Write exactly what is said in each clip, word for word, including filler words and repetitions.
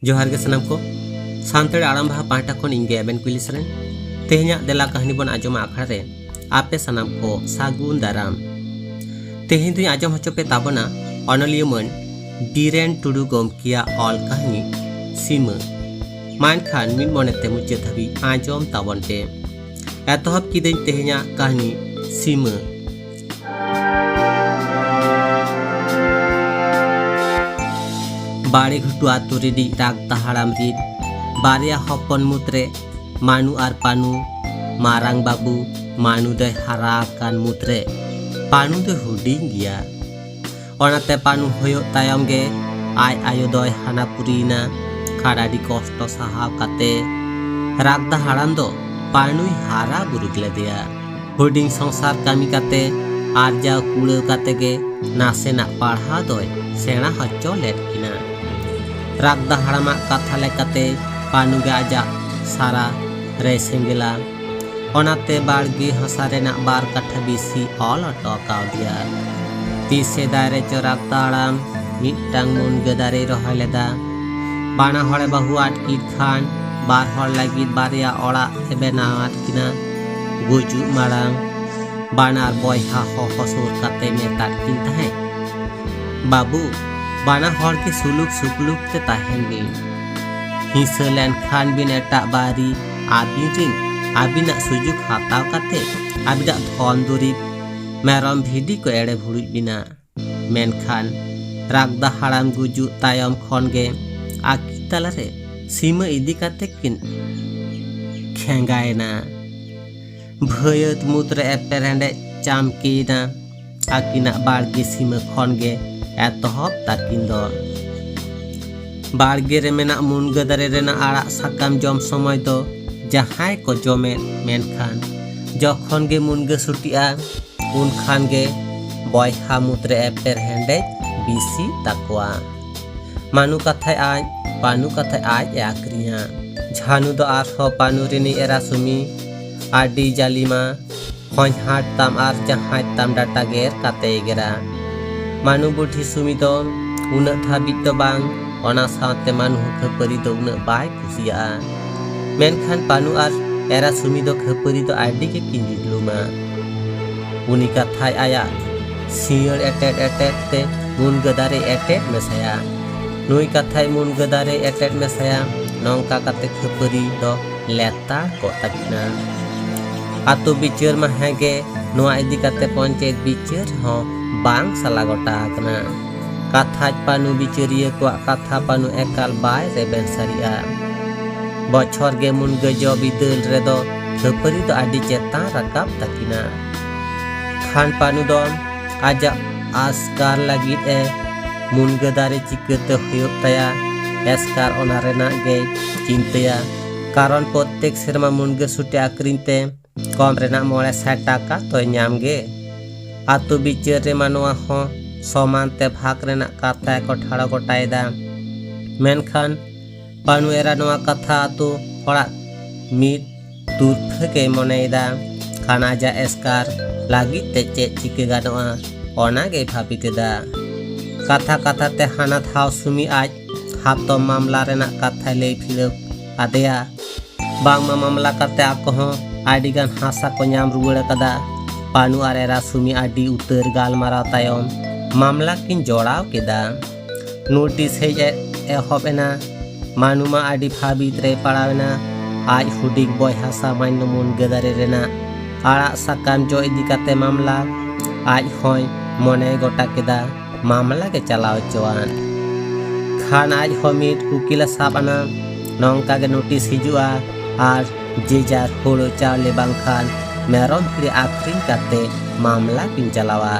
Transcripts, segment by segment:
ᱡᱚᱦᱟᱨ ᱜᱮ ᱥᱟᱱᱟᱢ ᱠᱚ᱾ ᱥᱟᱱᱛᱟᱲᱤ ᱟᱲᱟᱝ ᱵᱟᱦᱟ ᱯᱟᱦᱴᱟ ᱠᱷᱚᱱ ᱤᱧ ᱜᱮ ᱮᱵᱮᱱ ᱠᱩᱭᱞᱤ ᱥᱚᱨᱮᱱ᱾ ᱛᱮᱦᱮᱧᱟᱜ ᱫᱮᱞᱟ ᱠᱟᱹᱦᱱᱤ ᱵᱚᱱ ᱟᱸᱡᱚᱢᱟ ᱟᱠᱷᱲᱟ ᱨᱮ᱾ ᱟᱯᱮ ᱥᱟᱱᱟᱢ ᱠᱚ ᱥᱟᱹᱜᱩᱱ ᱫᱟᱨᱟᱢ᱾ ᱛᱮᱦᱮᱧ ᱫᱚᱧ ᱟᱸᱡᱚᱢ ᱦᱚᱪᱚ ᱯᱮ ᱛᱟᱵᱚᱱᱟ ᱚᱱᱚᱞᱤᱭᱟᱹ ᱢᱟᱹᱱ ᱵᱤᱨᱮᱱ ᱴᱩᱰᱩ ᱜᱚᱢᱠᱮᱭᱟᱜ ᱚᱞ ᱠᱟᱹᱦᱱᱤ ᱥᱤᱢᱟᱹ᱾ ᱢᱟ ᱮᱱᱠᱷᱟᱱ ᱢᱤᱫ ᱢᱚᱱᱮᱛᱮ ᱢᱩᱪᱟᱹᱫ ᱫᱷᱟᱹᱵᱤᱡ ᱟᱸᱡᱚᱢ ᱛᱟᱵᱚᱱ ᱯᱮ᱾ ᱮᱛᱚᱦᱚᱵ ᱠᱤᱫᱟᱹᱧ ᱛᱮᱦᱮᱧᱟᱜ ᱠᱟᱹᱦᱱᱤ ᱥᱤᱢᱟᱹ᱾ ᱵᱟᱲᱮ ᱜᱷᱩᱴᱩ ᱟᱛᱳ ᱨᱤᱱᱤᱡ ᱨᱟᱜᱽᱫᱟ ᱦᱟᱲᱟᱢ ᱨᱤᱱ ᱵᱟᱨᱭᱟ ᱦᱚᱯᱚᱱ ᱢᱩᱫᱽᱨᱮ ᱢᱟᱱᱩ ᱟᱨ ᱯᱟᱱᱩ, ᱢᱟᱨᱟᱝ ᱵᱟᱹᱵᱩ ᱢᱟᱱᱩ ᱫᱚᱭ ᱦᱟᱨᱟ ᱟᱠᱟᱱ ᱢᱩᱫᱽᱨᱮ ᱯᱟᱱᱩ ᱫᱚᱭ ᱦᱩᱰᱤᱧ ᱜᱮᱭᱟ᱾ ᱚᱱᱟᱛᱮ ᱯᱟᱱᱩ ᱦᱩᱭᱩᱜ ᱛᱟᱭᱚᱢ ᱜᱮ ᱟᱡ ᱟᱭᱳ ᱫᱚᱭ ᱦᱟᱱᱟ ᱯᱩᱨᱤᱭᱮᱱᱟ᱾ ᱟᱨ ᱟᱹᱰᱤ ᱠᱚᱥᱴᱚ ᱥᱟᱦᱟᱣ ᱠᱟᱛᱮ ᱨᱟᱜᱽᱫᱟ ᱦᱟᱲᱟᱢ ᱫᱚ ᱯᱟᱱᱩᱭ ᱦᱟᱨᱟ ᱵᱩᱨᱩ ᱞᱮᱫᱮᱭᱟ᱾ ᱦᱩᱰᱤᱧ ᱥᱚᱝᱥᱟᱨ ᱠᱟᱹᱢᱤ ᱠᱟᱛᱮ ᱟᱨᱡᱟᱣ ᱠᱩᱲᱟᱹᱣ ᱠᱟᱛᱮ ᱜᱮ ᱱᱟᱥᱮᱱᱟᱜ ᱯᱟᱲᱦᱟᱣ ᱫᱚᱭ ᱥᱮᱬᱟ ᱦᱚᱪᱚ ᱞᱮᱫ ᱠᱤᱱᱟ᱾ ᱨᱟᱜᱽᱫᱟ ᱦᱟᱲᱟᱢᱟᱜ ᱠᱟᱛᱷᱟ ᱞᱮᱠᱟᱛᱮ ᱯᱟᱱᱩ ᱜᱮ ᱟᱡᱟᱜ ᱥᱟᱨᱟ ᱨᱮᱭ ᱥᱮᱸᱜᱮᱞᱟ᱾ ᱚᱱᱟᱛᱮ ᱵᱟᱲᱜᱮ ᱦᱟᱥᱟ ᱨᱮᱱᱟᱜ ᱵᱟᱨ ᱠᱟᱴᱷᱟ ᱵᱮᱥᱤ ᱚᱞ ᱦᱚᱴᱚ ᱠᱟᱣᱫᱮᱭᱟ᱾ ᱛᱤᱥ ᱥᱮᱫᱟᱭ ᱨᱮ ᱪᱚ ᱨᱟᱜᱽᱫᱟ ᱦᱟᱲᱟᱢ ᱢᱤᱫᱴᱟᱝ ᱢᱩᱱᱜᱟᱹ ᱫᱟᱨᱮᱭ ᱨᱚᱦᱚᱭ ᱞᱮᱫᱟ᱾ ᱵᱟᱱᱟ ᱦᱚᱲᱮ ᱵᱟᱹᱦᱩ ᱟᱫ ᱠᱤᱱ ᱠᱷᱟᱱ ᱵᱟᱨ ᱦᱚᱲ ᱞᱟᱹᱜᱤᱫ ᱵᱟᱨᱭᱟ ᱚᱲᱟᱜ ᱮ ᱵᱮᱱᱟᱣ ᱟᱫ ᱠᱤᱱᱟ᱾ ᱜᱩᱡᱩᱜ ᱢᱟᱲᱟᱝ ᱵᱟᱱᱟᱨ ᱵᱚᱭᱦᱟ ᱦᱚᱦᱚ ᱥᱩᱨ ᱠᱟᱛᱮ ᱢᱮᱛᱟᱫ ᱠᱤᱱ ᱛᱟᱦᱮᱸᱫ, "ᱵᱟᱹᱵᱩ, ᱵᱟᱱᱟ ᱦᱚᱲ ᱜᱮ ᱥᱩᱞᱩᱠ ᱥᱩᱯᱞᱩᱠ ᱛᱮ ᱛᱟᱦᱮᱱ ᱵᱤᱱ᱾ ᱦᱤᱸᱥᱟᱹ ᱞᱮᱱᱠᱷᱟᱱ ᱵᱤᱱ ᱮᱴᱟᱜ ᱵᱟᱹᱨᱤ ᱟᱹᱵᱤᱱ ᱨᱤᱱ ᱟᱹᱵᱤᱱᱟᱜ ᱥᱩᱡᱩᱜ ᱦᱟᱛᱟᱣ ᱠᱟᱛᱮ ᱟᱹᱵᱤᱱᱟᱜ ᱫᱷᱚᱱ ᱫᱩᱨᱤᱵᱽ ᱢᱮᱨᱚᱢ ᱵᱷᱤᱰᱤ ᱠᱚ ᱮᱲᱮ ᱵᱷᱩᱲᱩᱡ ᱵᱤᱱᱟ᱾" ᱢᱮᱱᱠᱷᱟᱱ ᱨᱟᱜᱽᱫᱟ ᱦᱟᱲᱟᱢ ᱜᱩᱡᱩᱜ ᱛᱟᱭᱚᱢ ᱠᱷᱚᱱ ᱜᱮ ᱟᱹᱠᱤᱱ ᱛᱟᱞᱟᱨᱮ ᱥᱤᱢᱟᱹ ᱤᱫᱤ ᱠᱟᱛᱮ ᱠᱤᱱ ᱠᱷᱮᱸᱜᱟᱭᱮᱱᱟ᱾ ᱵᱷᱟᱹᱭᱟᱹᱛ ᱢᱩᱫᱽᱨᱮ ᱮᱯᱮᱨᱦᱮᱸᱰᱮᱡ ᱪᱟᱢᱠᱤᱭᱮᱱᱟ᱾ ᱟᱹᱠᱤᱱᱟᱜ ᱵᱟᱲᱜᱮ ᱥᱤᱢᱟᱹ ᱠᱷᱚᱱ ᱜᱮ ᱮᱛᱚᱦᱚᱵ ᱛᱟᱹᱠᱤᱱ ᱫᱚ᱾ ᱵᱟᱲᱜᱮ ᱨᱮ ᱢᱮᱱᱟᱜ ᱢᱩᱱᱜᱟᱹ ᱫᱟᱨᱮ ᱨᱮᱱᱟᱜ ᱟᱲᱟᱜ ᱥᱟᱠᱟᱢ ᱡᱚᱢ ᱥᱚᱢᱚᱭ ᱫᱚ ᱡᱟᱦᱟᱸᱭ ᱠᱚ ᱡᱚᱢᱮᱫ, ᱢᱮᱱᱠᱷᱟᱱ ᱡᱚᱠᱷᱚᱱ ᱜᱮ ᱢᱩᱱᱜᱟᱹ ᱥᱩᱴᱤᱜᱼᱟ, ᱩᱱ ᱠᱷᱟᱱ ᱜᱮ ᱵᱚᱭᱦᱟ ᱢᱩᱫᱽᱨᱮ ᱮᱯᱮᱨ ᱦᱮᱸᱰᱮᱡ ᱵᱤᱥᱤ ᱛᱟᱠᱚᱣᱟ᱾ ᱢᱟᱱᱩ ᱠᱟᱛᱷᱟᱭ ᱟᱡ, ᱯᱟᱱᱩ ᱠᱟᱛᱷᱟᱭ ᱟᱡ ᱮ ᱟᱹᱠᱷᱨᱤᱧᱟ᱾ ᱡᱷᱟᱱᱩ ᱫᱚ ᱟᱨᱦᱚᱸ ᱯᱟᱱᱩ ᱨᱤᱱᱤᱡ ᱮᱨᱟ ᱥᱩᱢᱤ ᱟᱹᱰᱤ ᱡᱟᱹᱞᱤᱢᱟ, ᱦᱚᱧᱦᱟᱨ ᱛᱟᱢ ᱟᱨ ᱡᱟᱦᱟᱸᱭ ᱛᱟᱢ ᱰᱟᱴᱟ ᱜᱮᱨ ᱠᱟᱛᱮ ᱮᱜᱮᱨᱟ᱾ ᱢᱟᱱᱩ ᱵᱩᱰᱷᱤ ᱥᱩᱢᱤ ᱫᱚ ᱩᱱᱟᱹᱜ ᱫᱷᱟᱹᱵᱤᱡ ᱫᱚ ᱵᱟᱝ, ᱚᱱᱟ ᱥᱟᱶᱛᱮ ᱢᱟᱱᱩ ᱦᱚᱸ ᱠᱷᱟᱹᱯᱟᱹᱨᱤ ᱫᱚ ᱩᱱᱟᱹᱜ ᱵᱟᱭ ᱠᱩᱥᱤᱭᱟᱜᱼᱟ᱾ ᱢᱮᱱᱠᱷᱟᱱ ᱯᱟᱱᱩ ᱟᱨ ᱮᱨᱟ ᱥᱩᱢᱤ ᱫᱚ ᱠᱷᱟᱹᱯᱟᱹᱨᱤ ᱫᱚ ᱟᱹᱰᱤ ᱜᱮ ᱠᱤᱱ ᱡᱩᱞᱩᱢᱟ᱾ ᱩᱱᱤ ᱠᱟᱛᱷᱟᱭ ᱟᱭᱟᱜ ᱥᱤᱭᱟᱹᱲ ᱮᱴᱮᱫ ᱮᱴᱮᱫ ᱛᱮ ᱢᱩᱱᱜᱟᱹ ᱫᱟᱨᱮ ᱮᱴᱮᱫ ᱢᱮᱥᱟᱭᱟ᱾ ᱱᱩᱭ ᱠᱟᱛᱷᱟᱭ ᱢᱩᱱᱜᱟᱹ ᱫᱟᱨᱮ ᱮᱴᱮᱫ ᱢᱮᱥᱟᱭᱟ᱾ ᱱᱚᱝᱠᱟ ᱠᱟᱛᱮ ᱠᱷᱟᱹᱯᱟᱹᱨᱤ ᱫᱚ ᱞᱮᱛᱟᱲ ᱠᱚᱜ ᱛᱟᱹᱠᱤᱱᱟ᱾ ᱟᱛᱳ ᱵᱤᱪᱟᱹᱨ ᱢᱟ ᱦᱮᱸᱜᱮ, ᱱᱚᱣᱟ ᱤᱫᱤ ᱠᱟᱛᱮ ᱯᱚᱧᱪᱟᱭᱮᱛ ᱵᱤᱪᱟᱹᱨ ᱦᱚᱸ ᱵᱟᱝ ᱥᱟᱞᱟ ᱜᱚᱴᱟ ᱟᱠᱟᱱᱟ᱾ ᱠᱟᱛᱷᱟᱡ ᱯᱟᱹᱱᱩ ᱵᱤᱪᱟᱹᱨᱤᱭᱟᱹ ᱠᱚᱣᱟᱜ ᱠᱟᱛᱷᱟ ᱯᱟᱹᱱᱩ ᱮᱠᱟᱞ ᱵᱟᱭ ᱨᱮᱵᱮᱱ ᱥᱟᱹᱨᱤᱜᱼᱟ᱾ ᱵᱚᱪᱷᱚᱨ ᱜᱮ ᱢᱩᱱᱜᱟᱹ ᱡᱚ ᱵᱤᱫᱟᱹᱞ ᱨᱮᱫᱚ ᱠᱷᱟᱹᱯᱟᱹᱨᱤ ᱫᱚ ᱟᱹᱰᱤ ᱪᱮᱛᱟᱱ ᱨᱟᱠᱟᱵ ᱛᱟᱹᱠᱤᱱᱟ᱾ ᱠᱷᱟᱱ ᱯᱟᱹᱱᱩ ᱫᱚ ᱟᱡᱟᱜ ᱟᱥᱠᱟᱨ ᱞᱟᱹᱜᱤᱫ ᱮ ᱢᱩᱱᱜᱟᱹ ᱫᱟᱨᱮ ᱪᱤᱠᱟᱹᱛᱮ ᱦᱩᱭᱩᱜ ᱛᱟᱭᱟ, ᱮᱥᱠᱟᱨ ᱚᱱᱟ ᱨᱮᱱᱟᱜ ᱜᱮᱭ ᱪᱤᱱᱛᱟᱹᱭᱟ᱾ ᱠᱟᱨᱚᱱ ᱯᱨᱚᱛᱮᱠ ᱥᱮᱨᱢᱟ ᱢᱩᱱᱜᱟᱹ ᱥᱩᱴᱤ ᱟᱹᱠᱷᱨᱤᱧ ᱛᱮ ᱠᱚᱢ ᱨᱮᱱᱟᱜ ᱢᱚᱬᱮ ᱥᱟᱭ ᱴᱟᱠᱟ ᱛᱚᱭ ᱧᱟᱢ ᱜᱮ᱾ ᱟᱛᱳ ᱵᱤᱪᱟᱹᱨ ᱨᱮᱢᱟ ᱱᱚᱣᱟ ᱦᱚᱸ ᱥᱚᱢᱟᱱ ᱛᱮ ᱵᱷᱟᱜᱽ ᱨᱮᱱᱟᱜ ᱠᱟᱛᱷᱟ ᱠᱚ ᱴᱷᱟᱲᱚ ᱜᱚᱴᱟᱭᱮᱫᱟ᱾ ᱢᱮᱱᱠᱷᱟᱱ ᱯᱟᱹᱱᱩ ᱮᱨᱟ ᱱᱚᱣᱟ ᱠᱟᱛᱷᱟ ᱟᱛᱳ ᱦᱚᱲᱟᱜ ᱢᱤᱫ ᱛᱩᱨᱯᱷᱟᱹ ᱜᱮᱭ ᱢᱚᱱᱮᱭᱮᱫᱟ᱾ ᱠᱷᱟᱱ ᱟᱡᱟᱜ ᱮᱥᱠᱟᱨ ᱞᱟᱹᱜᱤᱫ ᱛᱮ ᱪᱮᱫ ᱪᱤᱠᱟᱹ ᱜᱟᱱᱚᱜᱼᱟ, ᱚᱱᱟ ᱜᱮᱭ ᱵᱷᱟᱹᱵᱤᱛ ᱮᱫᱟ᱾ ᱠᱟᱛᱷᱟ ᱠᱟᱛᱷᱟ ᱛᱮ ᱦᱟᱱᱟ ᱫᱷᱟᱣ ᱥᱩᱢᱤ ᱟᱡ ᱦᱟᱛᱚᱢ ᱢᱟᱢᱞᱟ ᱨᱮᱱᱟᱜ ᱠᱟᱛᱷᱟᱭ ᱞᱟᱹᱭ ᱯᱷᱤᱞᱟᱹᱯ ᱟᱫᱮᱭᱟ᱾ ᱵᱟᱝᱢᱟ ᱢᱟᱢᱞᱟ ᱠᱟᱛᱮ ᱟᱠᱚ ᱦᱚᱸ ᱟᱹᱰᱤ ᱜᱟᱱ ᱦᱟᱥᱟ ᱠᱚ ᱧᱟᱢ ᱨᱩᱣᱟᱹᱲ ᱟᱠᱟᱫᱟ᱾ ᱯᱟᱹᱱᱩ ᱟᱨ ᱮᱨᱟ ᱥᱩᱢᱤ ᱟᱹᱰᱤ ᱩᱛᱟᱹᱨ ᱜᱟᱞᱢᱟᱨᱟᱣ ᱛᱟᱭᱚᱢ ᱢᱟᱢᱞᱟ ᱠᱤᱱ ᱡᱚᱲᱟᱣ ᱠᱮᱫᱟ᱾ ᱱᱳᱴᱤᱥ ᱦᱮᱡ ᱮ-, ᱮᱦᱚᱵ ᱮᱱᱟ᱾ ᱢᱟᱹᱱᱩ ᱢᱟ ᱟᱹᱰᱤ ᱵᱷᱟᱹᱵᱤᱛ ᱨᱮᱭ ᱯᱟᱲᱟᱣ ᱮᱱᱟ᱾ ᱟᱡ ᱦᱩᱰᱤᱧ ᱵᱚᱭᱦᱟ ᱥᱟᱢᱟᱱᱱᱚ ᱢᱩᱱᱜᱟᱹ ᱫᱟᱨᱮ ᱨᱮᱱᱟᱜ ᱟᱲᱟᱜ ᱥᱟᱠᱟᱢ ᱡᱚ ᱤᱫᱤ ᱠᱟᱛᱮ ᱢᱟᱢᱞᱟ ᱟᱡ ᱦᱚᱸᱭ ᱢᱚᱱᱮ ᱜᱚᱴᱟ ᱠᱮᱫᱟ᱾ ᱢᱟᱢᱞᱟ ᱜᱮ ᱪᱟᱞᱟᱣ ᱦᱚᱪᱚᱣᱟᱱ᱾ ᱠᱷᱟᱱ ᱟᱡ ᱦᱚᱸ ᱢᱤᱫ ᱩᱠᱤᱞᱮ ᱥᱟᱵ ᱟᱱᱟ᱾ ᱱᱚᱝᱠᱟ ᱜᱮ ᱱᱳᱴᱤᱥ ᱦᱤᱡᱩᱜᱼᱟ ᱟᱨ ᱡᱮ ᱡᱟᱨ ᱦᱳᱲᱳ ᱪᱟᱣᱞᱮ ᱵᱟᱝᱠᱷᱟᱱ ᱢᱮᱨᱚᱢ ᱵᱷᱤᱲᱤ ᱟᱹᱠᱷᱨᱤᱧ ᱠᱟᱛᱮ ᱢᱟᱢᱞᱟ ᱠᱤᱱ ᱪᱟᱞᱟᱣᱟ᱾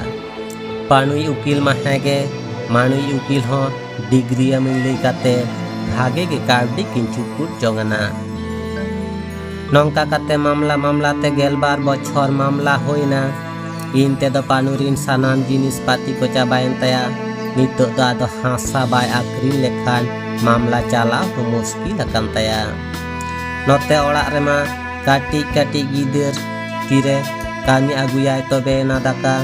ᱯᱟᱹᱱᱩᱭ ᱩᱠᱤᱞ ᱢᱟ ᱦᱮᱸ ᱜᱮ, ᱢᱟᱹᱱᱩᱭ ᱩᱠᱤᱞ ᱦᱚᱸ ᱰᱤᱜᱽᱨᱤ ᱮᱢᱟᱹᱧ ᱞᱟᱹᱭ ᱠᱟᱛᱮ ᱵᱷᱟᱜᱮ ᱜᱮ ᱠᱟᱹᱣᱰᱤ ᱠᱤᱱ ᱪᱩᱯᱩᱫ ᱡᱚᱝ ᱟᱱᱟ᱾ ᱱᱚᱝᱠᱟ ᱠᱟᱛᱮ ᱢᱟᱢᱞᱟ ᱢᱟᱢᱞᱟ ᱛᱮ ᱜᱮᱞᱵᱟᱨ ᱵᱚᱪᱷᱚᱨ ᱢᱟᱢᱞᱟ ᱦᱩᱭᱱᱟ᱾ ᱤᱱ ᱛᱮᱫᱚ ᱯᱟᱹᱱᱩ ᱨᱤᱱ ᱥᱟᱱᱟᱢ ᱡᱤᱱᱤᱥ ᱯᱟᱹᱛᱤ ᱠᱚ ᱪᱟᱵᱟᱭᱮᱱ ᱛᱟᱭᱟ᱾ ᱱᱤᱛᱚᱜ ᱫᱚ ᱟᱫᱚ ᱦᱟᱥᱟ ᱵᱟᱭ ᱟᱹᱠᱷᱨᱤᱧ ᱞᱮᱠᱷᱟᱱ ᱢᱟᱢᱞᱟ ᱪᱟᱞᱟᱣ ᱦᱚᱸ ᱢᱩᱥᱠᱤᱞ ᱟᱠᱟᱱ ᱛᱟᱭᱟ᱾ ᱱᱚᱛᱮ ᱚᱲᱟᱜ ᱨᱮᱢᱟ ᱠᱟᱹᱴᱤᱡ ᱠᱟᱹᱴᱤᱡ ᱜᱤᱫᱟᱹᱨ ᱛᱤᱨᱮ ᱠᱟᱹᱢᱤ ᱟᱹᱜᱩᱭᱟᱭ ᱛᱚᱵᱮ ᱮᱱᱟ ᱫᱟᱠᱟ᱾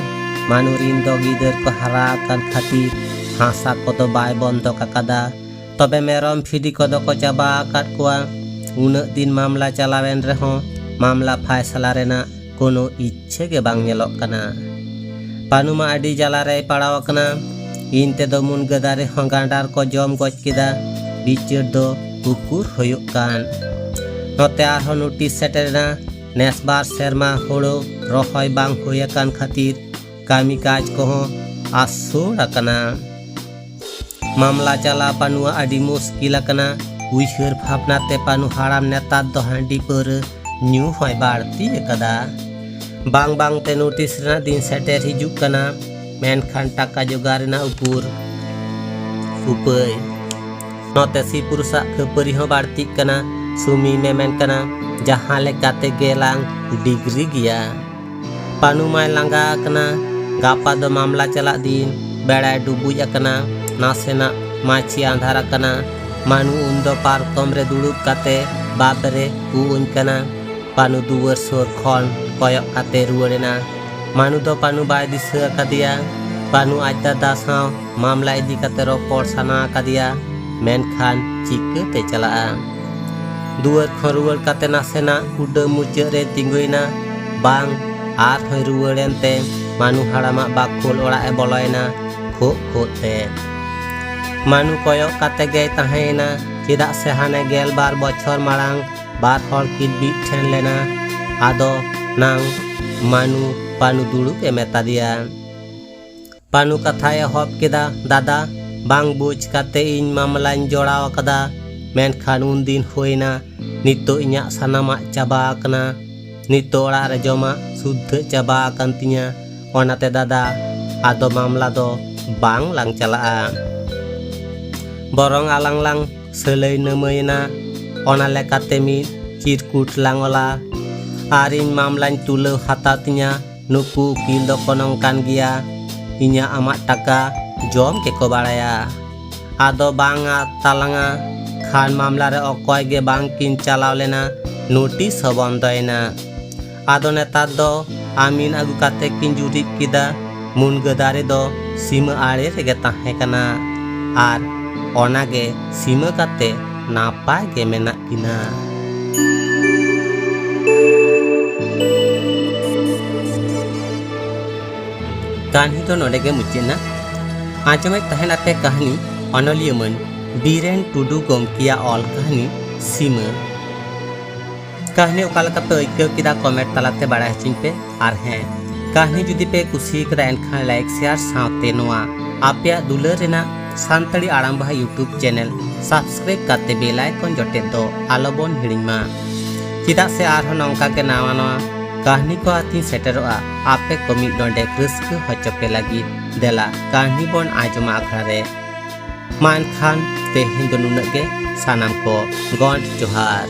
ᱢᱟᱹᱱᱩ ᱨᱤᱱ ᱫᱚ ᱜᱤᱫᱟᱹᱨ ᱠᱚ ᱦᱟᱨᱟ ᱟᱠᱟᱱ ᱠᱷᱟᱹᱛᱤᱨ ᱦᱟᱥᱟ ᱠᱚᱫᱚ ᱵᱟᱭ ᱵᱚᱱᱫᱚᱠ ᱟᱠᱟᱫᱟ᱾ ᱛᱚᱵᱮ ᱢᱮᱨᱚᱢ ᱵᱷᱤᱰᱤ ᱠᱚᱫᱚ ᱠᱚ ᱪᱟᱵᱟ ᱟᱠᱟᱫ ᱠᱚᱣᱟ᱾ ᱩᱱᱟᱹᱜ ᱫᱤᱱ ᱢᱟᱢᱞᱟ ᱪᱟᱞᱟᱣᱮᱱ ᱨᱮᱦᱚᱸ ᱢᱟᱢᱞᱟ ᱯᱷᱟᱭᱥᱟᱞᱟ ᱨᱮᱱᱟᱜ ᱠᱳᱱᱳ ᱤᱪᱪᱷᱟᱹ ᱜᱮ ᱵᱟᱝ ᱧᱮᱞᱚᱜ ᱠᱟᱱᱟ᱾ ᱯᱟᱹᱱᱩ ᱢᱟ ᱟᱹᱰᱤ ᱡᱟᱞᱟ ᱨᱮᱭ ᱯᱟᱲᱟᱣ ᱟᱠᱟᱱᱟ᱾ ᱤᱧ ᱛᱮᱫᱚ ᱢᱩᱱᱜᱟᱹ ᱫᱟᱨᱮ ᱦᱚᱸ ᱜᱟᱸᱰᱟᱨ ᱠᱚ ᱡᱚᱢ ᱜᱚᱡ ᱠᱮᱫᱟ᱾ ᱵᱤᱪᱟᱹᱨ ᱫᱚ ᱩᱠᱩᱨ ᱦᱩᱭᱩᱜ ᱠᱟᱱ᱾ ᱱᱚᱛᱮ ᱟᱨᱦᱚᱸ ᱱᱳᱴᱤᱥ ᱥᱮᱴᱮᱨᱮᱱᱟ, ᱱᱮᱥ ᱵᱟᱨ ᱥᱮᱨᱢᱟ ᱦᱳᱲᱳ ᱨᱚᱦᱚᱭ ᱵᱟᱝ ᱦᱩᱭ ᱟᱠᱟᱱ ᱠᱷᱟᱹᱛᱤᱨ ᱠᱟᱹᱢᱤ ᱠᱟᱡᱽ ᱠᱚᱦᱚᱸ ᱟᱥᱳᱲ ᱟᱠᱟᱱᱟ᱾ ᱢᱟᱢᱞᱟ ᱪᱟᱞᱟᱣ ᱯᱟᱹᱱᱩᱣᱟᱜ ᱟᱹᱰᱤ ᱢᱩᱥᱠᱤᱞ ᱟᱠᱟᱱᱟ᱾ ᱩᱭᱦᱟᱹᱨ ᱵᱷᱟᱵᱽᱱᱟ ᱛᱮ ᱯᱟᱹᱱᱩ ᱦᱟᱲᱟᱢ ᱱᱮᱛᱟᱨ ᱫᱚ ᱦᱟᱺᱰᱤ ᱯᱟᱹᱣᱨᱟᱹ ᱧᱩ ᱦᱚᱸᱭ ᱵᱟᱹᱲᱛᱤ ᱟᱠᱟᱫᱟ᱾ ᱵᱟᱝ ᱵᱟᱝ ᱛᱮ ᱱᱳᱴᱤᱥ ᱨᱮᱱᱟᱜ ᱫᱤᱱ ᱥᱮᱴᱮᱨ ᱦᱤᱡᱩᱜ ᱠᱟᱱᱟ, ᱢᱮᱱᱠᱷᱟᱱ ᱴᱟᱠᱟ ᱡᱚᱜᱟᱲ ᱨᱮᱱᱟᱜ ᱩᱠᱩᱨ ᱩᱯᱟᱹᱭ᱾ ᱱᱚᱛᱮ ᱥᱤ ᱯᱩᱨᱩᱥᱟᱜ ᱠᱷᱟᱹᱯᱟᱹᱨᱤ ᱦᱚᱸ ᱵᱟᱹᱲᱛᱤᱜ ᱠᱟᱱᱟ᱾ ᱥᱩᱢᱤ ᱢᱮᱢᱮᱱ ᱠᱟᱱᱟ, "ᱡᱟᱦᱟᱸ ᱞᱮᱠᱟ ᱛᱮᱜᱮ ᱞᱟᱝ ᱰᱤᱜᱽᱨᱤ ᱜᱮᱭᱟ᱾" ᱯᱟᱹᱱᱩ ᱢᱟᱭ ᱞᱟᱸᱜᱟ ᱟᱠᱟᱱᱟ᱾ ᱜᱟᱯᱟ ᱫᱚ ᱢᱟᱢᱞᱟ ᱪᱟᱞᱟᱜ ᱫᱤᱱ᱾ ᱵᱮᱲᱟᱭ ᱰᱩᱵᱩᱡ ᱟᱠᱟᱱᱟ᱾ ᱱᱟᱥᱮᱱᱟᱜ ᱢᱟᱹᱪᱷᱤ ᱟᱸᱫᱷᱟᱨ ᱟᱠᱟᱱᱟ᱾ ᱢᱟᱹᱱᱩ ᱩᱱᱫᱚ ᱯᱟᱨᱠᱚᱢ ᱨᱮ ᱫᱩᱲᱩᱵ ᱠᱟᱛᱮ ᱵᱟᱵᱮᱨᱮ ᱩᱜ ᱟᱹᱧ ᱠᱟᱱᱟ᱾ ᱯᱟᱹᱱᱩ ᱫᱩᱣᱟᱹᱨ ᱥᱩᱨ ᱠᱷᱚᱱ ᱠᱚᱭᱚᱜ ᱠᱟᱛᱮ ᱨᱩᱣᱟᱹᱲ ᱮᱱᱟ᱾ ᱢᱟᱹᱱᱩ ᱫᱚ ᱯᱟᱹᱱᱩ ᱵᱟᱭ ᱫᱤᱥᱟᱹ ᱟᱠᱟᱫᱮᱭᱟ᱾ ᱯᱟᱹᱱᱩ ᱟᱡ ᱫᱟᱫᱟ ᱥᱟᱶ ᱢᱟᱢᱞᱟ ᱤᱫᱤ ᱠᱟᱛᱮ ᱨᱚᱯᱚᱲ ᱥᱟᱱᱟ ᱟᱠᱟᱫᱮᱭᱟ, ᱢᱮᱱᱠᱷᱟᱱ ᱪᱤᱠᱟᱹᱛᱮ ᱪᱟᱞᱟᱜᱼᱟ? ᱫᱩᱣᱟᱹᱨ ᱠᱷᱚᱱ ᱨᱩᱣᱟᱹᱲ ᱠᱟᱛᱮ ᱱᱟᱥᱮᱱᱟᱜ ᱠᱩᱰᱟᱹᱢ ᱢᱩᱪᱟᱹᱫ ᱨᱮ ᱛᱤᱸᱜᱩᱭᱮᱱᱟ᱾ ᱵᱟᱝ, ᱟᱨᱦᱚᱸᱭ ᱨᱩᱣᱟᱹᱲ ᱮᱱᱛᱮ ᱢᱟᱹᱱᱩ ᱦᱟᱲᱟᱢᱟᱜ ᱵᱟᱠᱷᱳᱞ ᱚᱲᱟᱜ ᱮ ᱵᱚᱞᱚᱭᱮᱱᱟ ᱠᱷᱳᱜ ᱠᱷᱳᱜ ᱛᱮ᱾ ᱢᱟᱹᱱᱩ ᱠᱚᱭᱚᱜ ᱠᱟᱛᱮ ᱜᱮᱭ ᱛᱟᱦᱮᱸᱭᱮᱱᱟ, ᱪᱮᱫᱟᱜ ᱥᱮ ᱦᱟᱱᱮ ᱜᱮᱞ ᱵᱟᱨ ᱵᱚᱪᱷᱚᱨ ᱢᱟᱲᱟᱝ ᱵᱟᱨ ᱦᱚᱲ ᱠᱤᱱ ᱢᱤᱫ ᱴᱷᱮᱱ ᱞᱮᱱᱟ᱾ ᱟᱫᱚ ᱱᱟᱝ ᱢᱟᱹᱱᱩ ᱯᱟᱹᱱᱩ ᱫᱩᱲᱩᱵ ᱮ ᱢᱮᱛᱟ ᱫᱮᱭᱟ᱾ ᱯᱟᱹᱱᱩ ᱠᱟᱛᱷᱟᱭ ᱮᱦᱚᱵ ᱠᱮᱫᱟ, "ᱫᱟᱫᱟ, ᱵᱟᱝ ᱵᱩᱡᱽ ᱠᱟᱛᱮ ᱤᱧ ᱢᱟᱢᱞᱟᱧ ᱡᱚᱲᱟᱣ ᱟᱠᱟᱫᱟ, ᱢᱮᱱᱠᱷᱟᱱ ᱩᱱᱫᱤᱱ ᱦᱩᱭᱱᱟ, ᱱᱤᱛᱚᱜ ᱤᱧᱟᱜ ᱥᱟᱱᱟᱢᱟᱜ ᱪᱟᱵᱟ ᱟᱠᱟᱱᱟ᱾ ᱱᱤᱛᱚᱜ ᱚᱲᱟᱜ ᱨᱮ ᱡᱚᱢᱟᱜ ᱥᱩᱫᱽᱫᱷᱟᱹ ᱪᱟᱵᱟ ᱟᱠᱟᱱ ᱛᱤᱧᱟ᱾ ᱚᱱᱟᱛᱮ ᱫᱟᱫᱟ, ᱟᱫᱚ ᱢᱟᱢᱞᱟ ᱫᱚ ᱵᱟᱝ ᱞᱟᱝ ᱪᱟᱞᱟᱜᱼᱟ᱾ ᱵᱚᱨᱚᱝ ᱟᱞᱟᱝ ᱞᱟᱝ ᱥᱟᱹᱞᱟᱹᱭ ᱱᱟᱹᱢᱟᱹᱭᱮᱱᱟ᱾ ᱚᱱᱟ ᱞᱮᱠᱟᱛᱮ ᱢᱤᱫ ᱪᱤᱨᱠᱩᱴ ᱞᱟᱝ ᱚᱞᱟ᱾ ᱟᱨ ᱤᱧ ᱢᱟᱢᱞᱟᱧ ᱛᱩᱞᱟᱹᱣ ᱦᱟᱛᱟᱣ ᱛᱤᱧᱟ᱾ ᱱᱩᱠᱩ ᱩᱠᱤᱞ ᱫᱚᱠᱚ ᱱᱚᱝᱠᱟᱱ ᱜᱮᱭᱟ, ᱤᱧᱟᱜ ᱟᱢᱟᱜ ᱴᱟᱠᱟ ᱡᱚᱢ ᱜᱮᱠᱚ ᱵᱟᱲᱟᱭᱟ᱾ ᱟᱫᱚ ᱵᱟᱝ ᱟ ᱛᱟᱞᱟᱝᱟ ᱠᱷᱟᱱ ᱢᱟᱢᱞᱟ ᱨᱮ ᱚᱠᱚᱭ ᱜᱮ ᱵᱟᱝ ᱠᱤᱱ ᱪᱟᱞᱟᱣ ᱞᱮᱱᱟ, ᱱᱳᱴᱤᱥ ᱦᱚᱸ ᱵᱚᱱᱫᱚᱭᱮᱱᱟ᱾ ᱟᱫᱚ ᱱᱮᱛᱟᱨ ᱫᱚ ᱟᱢᱤᱱ ᱟᱹᱜᱩ ᱠᱟᱛᱮ ᱠᱤᱱ ᱡᱩᱨᱤᱵ ᱠᱮᱫᱟ᱾ ᱢᱩᱱᱜᱟᱹ ᱫᱟᱨᱮ ᱫᱚ ᱥᱤᱢᱟᱹ ᱟᱲᱮ ᱨᱮᱜᱮ ᱛᱟᱦᱮᱸ ᱠᱟᱱᱟ ᱟᱨ ᱚᱱᱟᱜᱮ ᱥᱤᱢᱟᱹ ᱠᱟᱛᱮ ᱱᱟᱯᱟᱭ ᱜᱮ ᱢᱮᱱᱟᱜ ᱠᱤᱱᱟ᱾ ᱠᱟᱹᱦᱱᱤ ᱫᱚ ᱱᱚᱰᱮ ᱜᱮ ᱢᱩᱪᱟᱹᱫ ᱮᱱᱟ᱾ ᱟᱸᱡᱚᱢᱮᱫ ᱛᱟᱦᱮᱱ ᱟᱯᱮ ᱠᱟᱹᱦᱱᱤ ᱚᱱᱚᱞᱤᱭᱟᱹ ᱢᱟᱹᱱ ᱵᱤᱨᱮᱱ ᱴᱩᱰᱩ ᱜᱚᱢᱠᱮᱭᱟᱜ ᱚᱞ ᱠᱟᱹᱦᱱᱤ ᱥᱤᱢᱟᱹ᱾ ᱠᱟᱹᱦᱱᱤ ᱚᱠᱟ ᱞᱮᱠᱟ ᱯᱮ ᱟᱹᱭᱠᱟᱹᱣ ᱠᱮᱫᱟ, ᱠᱚᱢᱮᱱᱴ ᱛᱟᱞᱟᱛᱮ ᱵᱟᱲᱟᱭ ᱦᱚᱪᱚᱧ ᱯᱮ᱾ ᱟᱨ ᱦᱮᱸ, ᱠᱟᱹᱦᱱᱤ ᱡᱩᱫᱤ ᱯᱮ ᱠᱩᱥᱤ ᱠᱟᱫᱟ, ᱮᱱᱠᱷᱟᱱ ᱞᱟᱭᱤᱠ, ᱥᱮᱭᱟᱨ ᱥᱟᱶᱛᱮ ᱱᱚᱣᱟ ᱟᱯᱮᱭᱟᱜ ᱫᱩᱞᱟᱹᱲ ᱨᱮᱱᱟᱜ ᱥᱟᱱᱛᱟᱲᱤ ᱟᱲᱟᱝ ᱵᱟᱦᱟ YouTube ᱪᱮᱱᱮᱞ ᱥᱟᱵᱥᱠᱨᱟᱭᱤᱵ ᱠᱟᱛᱮ ᱵᱮᱞ ᱟᱭᱠᱚᱱ ᱡᱚᱴᱮᱫ ᱫᱚ ᱟᱞᱚ ᱵᱚᱱ ᱦᱤᱲᱤᱧ ᱢᱟ᱾ ᱪᱮᱫᱟᱜ ᱥᱮ ᱟᱨᱦᱚᱸ ᱱᱚᱝᱠᱟ ᱜᱮ ᱱᱟᱣᱟ ᱱᱟᱣᱟ ᱠᱟᱹᱦᱱᱤ ᱠᱚ ᱟᱛᱤᱧ ᱥᱮᱴᱮᱨᱚᱜᱼᱟ ᱟᱯᱮ ᱠᱚ ᱢᱤᱫ ᱰᱚᱸᱰᱮᱠ ᱨᱟᱹᱥᱠᱟᱹ ᱦᱚᱪᱚ ᱯᱮ ᱞᱟᱹᱜᱤᱫ᱾ ᱫᱮᱞᱟ ᱠᱟᱹᱦᱱᱤ ᱵᱚᱱ ᱟᱸᱡᱚᱢᱟ ᱟᱠᱷᱲᱟ ᱨᱮ᱾ ᱢᱟ ᱮᱱᱠᱷᱟᱱ ᱛᱮᱦᱮᱧ ᱫᱚ ᱱᱩᱱᱟᱹᱜ ᱜᱮ᱾ ᱥᱟᱱᱟᱢ ᱠᱚ ᱜᱚᱰ ᱡᱚᱦᱟᱨ᱾